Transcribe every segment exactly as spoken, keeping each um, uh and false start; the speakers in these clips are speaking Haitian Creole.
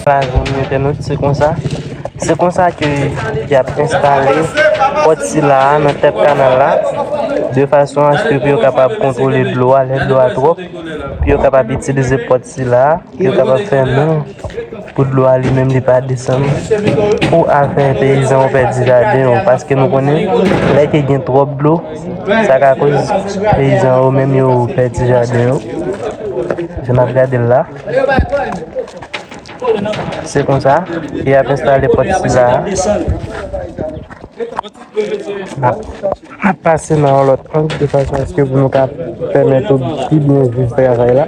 Voilà, zanmi entènot, se konsa. Se konsa ke y ap enstale pòt sila a nan tèt kanal la, de fason aske pou yo kapab kontwole dlo a, lè dlo a twòp, pou yo kapab itilize pòt sila a, pou yo kapab fèmen l, pou dlo a li menm li pa desann. Pou afè peyizan yo pèdi jaden yo, paske nou konnen, lè ke gen twòp dlo, sa ka koz peyizan yo menm yo pèdi jaden yo. Jan n ap gade l la. Se konsa, y ap enstale pòt sila a. N ap, n ap pase nan yon lòt ang de fason aske pou nou ka pèmèt ou pi byen viv travay la.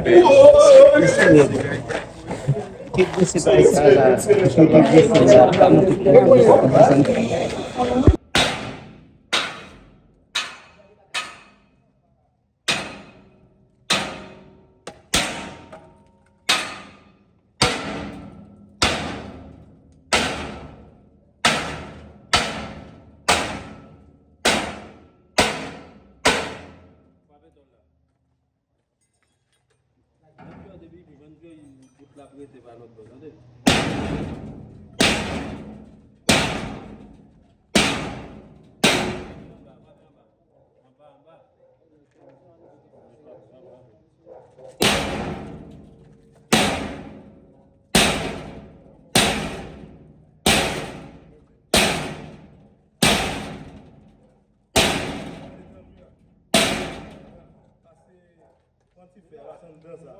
Pran ti fè a, pase anndan sa.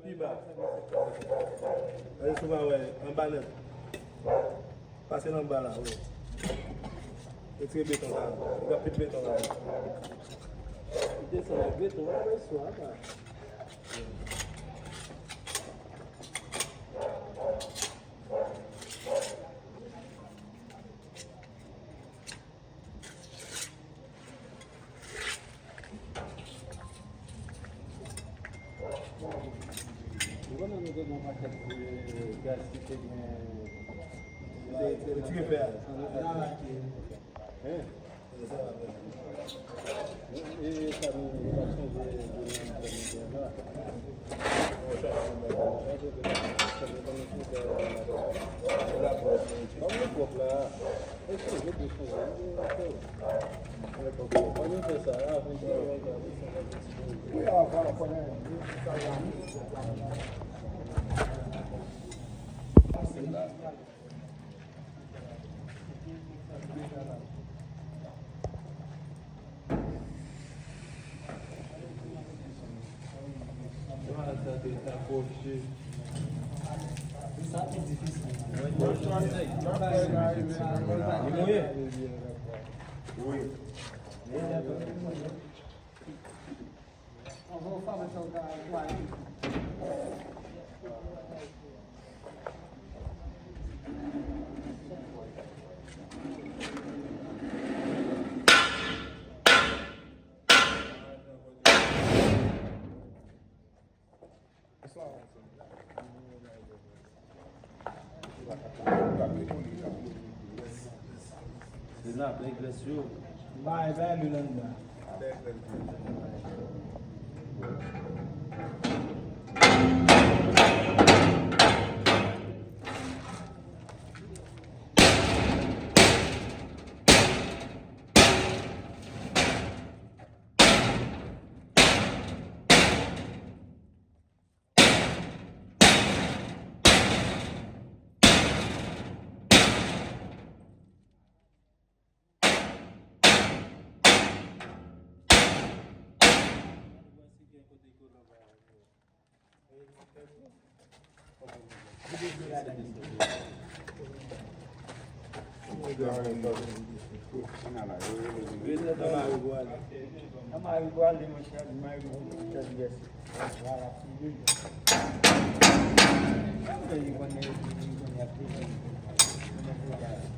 Pi ba. Gade si w pa wè, anba nèt. Pase l anba la, wi. Retire beton sa. Li pral pete beton la. Desann ak beton an, wè swa, ba. Ou konnen nou te gen yon pakèt, eh, gaz ki te gen, eh, ti fè a. Hein? E, e sa nou, nou pa chanje de non, de non, de non. Kòm nou pwòp la. Se la, bèl glès yo. Bay, bay, li anndan.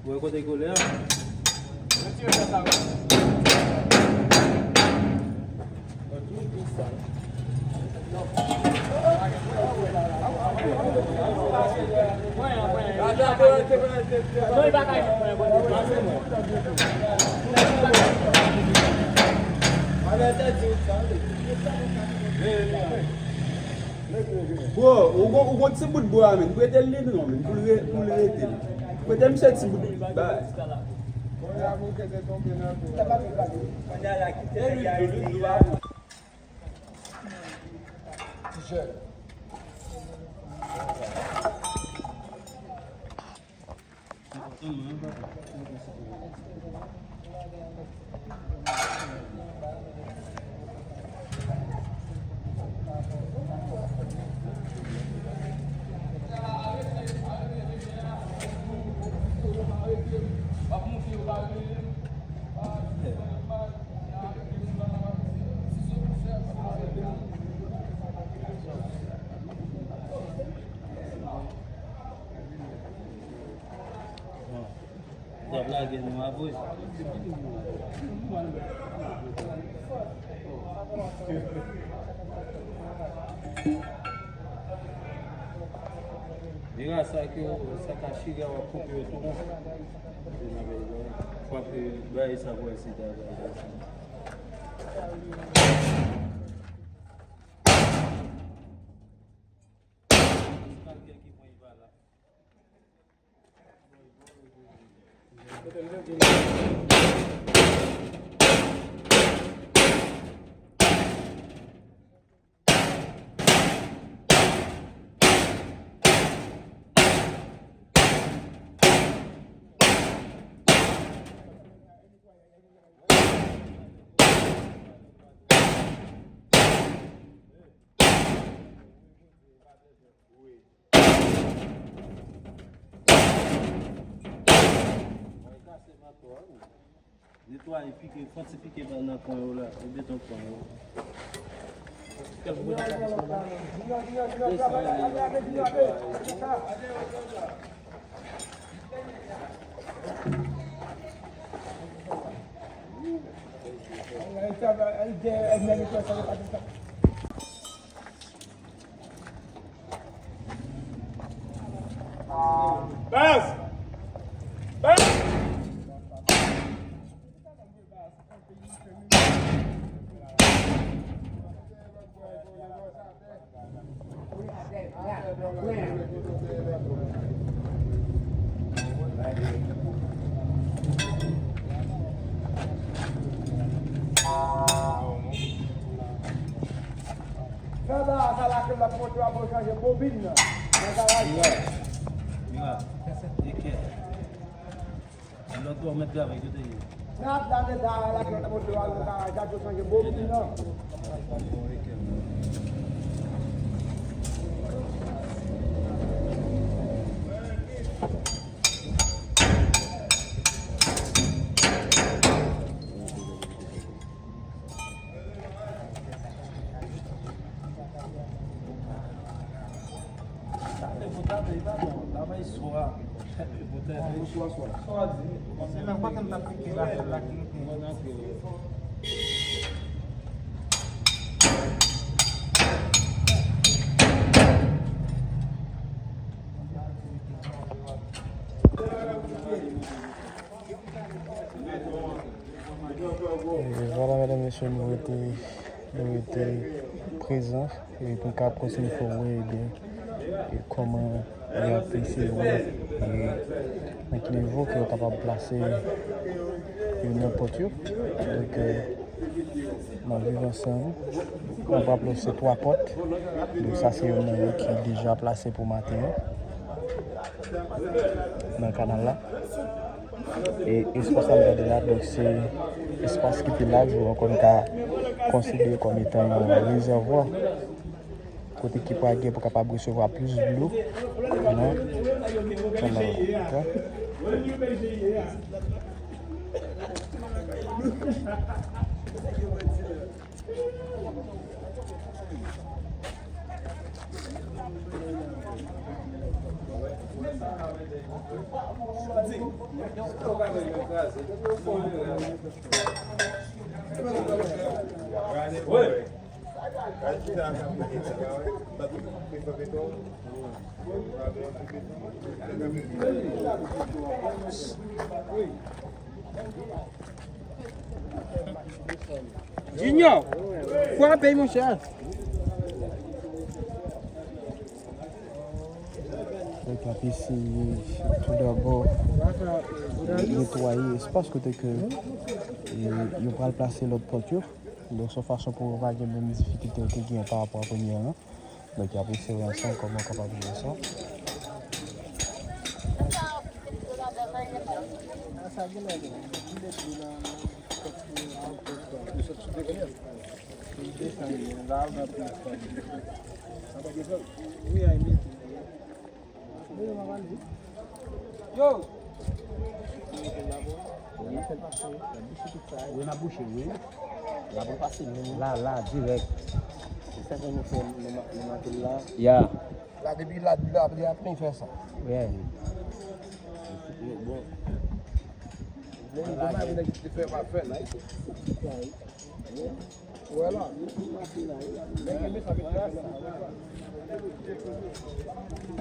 Ou wè kote kole a? Bro, ou gon, ou gon ti bout bwa, men. Prete l li non, men. Pou l re-, pou l rete. Prete misye ti bout bagay. Bon. Y ap lage nou apre. Mira sa ke sa ka chire w ap koupe yo tou bon. Fwa ke bay sa pou wè si ta bay. Netwaye, pike, fò ti pike nan kwen yo la, e beton kwen yo. Baz! Baz! Sa la, sa la ke m ap montre w ap chanje bobin nan, nan garaj. Mira, mira, ekè. Lòt bò, mèt travay, kote ye? N ap gade sa la ke m ap montre w nan garaj la, pou chanje bobin nan. Sa te bon, ta vle pa bon, travay swa. Travay swa, swa. Swa di. Se nan kote m t ap pike la, la ki rete. E vwala, medam, mesye, nou rete, nou rete prezan, e pou n ka kontinye fè w wè, ebyen, e kòman y ap eseye wè, e nan ki nivo ke yo kapab plase yo nan pòt yo. Donk, e, n ap viv ansanm. N ap raple w se twa pòt. Donk, sa se youn nan yo ki deja plase pou maten an nan kanal la. E espas n ap gade la, donk, se espas ki pi laj ou ankò n ka konsidere kòm etan yon rezèvwa kote ki pral gen pou kapab resevwa plis dlo nan kanal la. Dakò? Junior, frape, monchè. Y ap eseye toudabò netwaye espas kote ke e, yo pral plase lòt pòt yo. Donk, se yon fason pou yo pa gen menm difikilte yo te gen pa rapò a premyè an. Donk, y ap eseye ansanm kòman yo kapab jere sa. Yo! Wi, n ap bouche, wi. La, la, dirèk. Se sa ke nou fè, nou ma-, nou maten la. Ya. La, depi la, la, la, la, nou fè sa. Wi. Bon. Bon, la, nèg ki te fè pa fè la. Wè la. Nèg ki te fè pa fè la.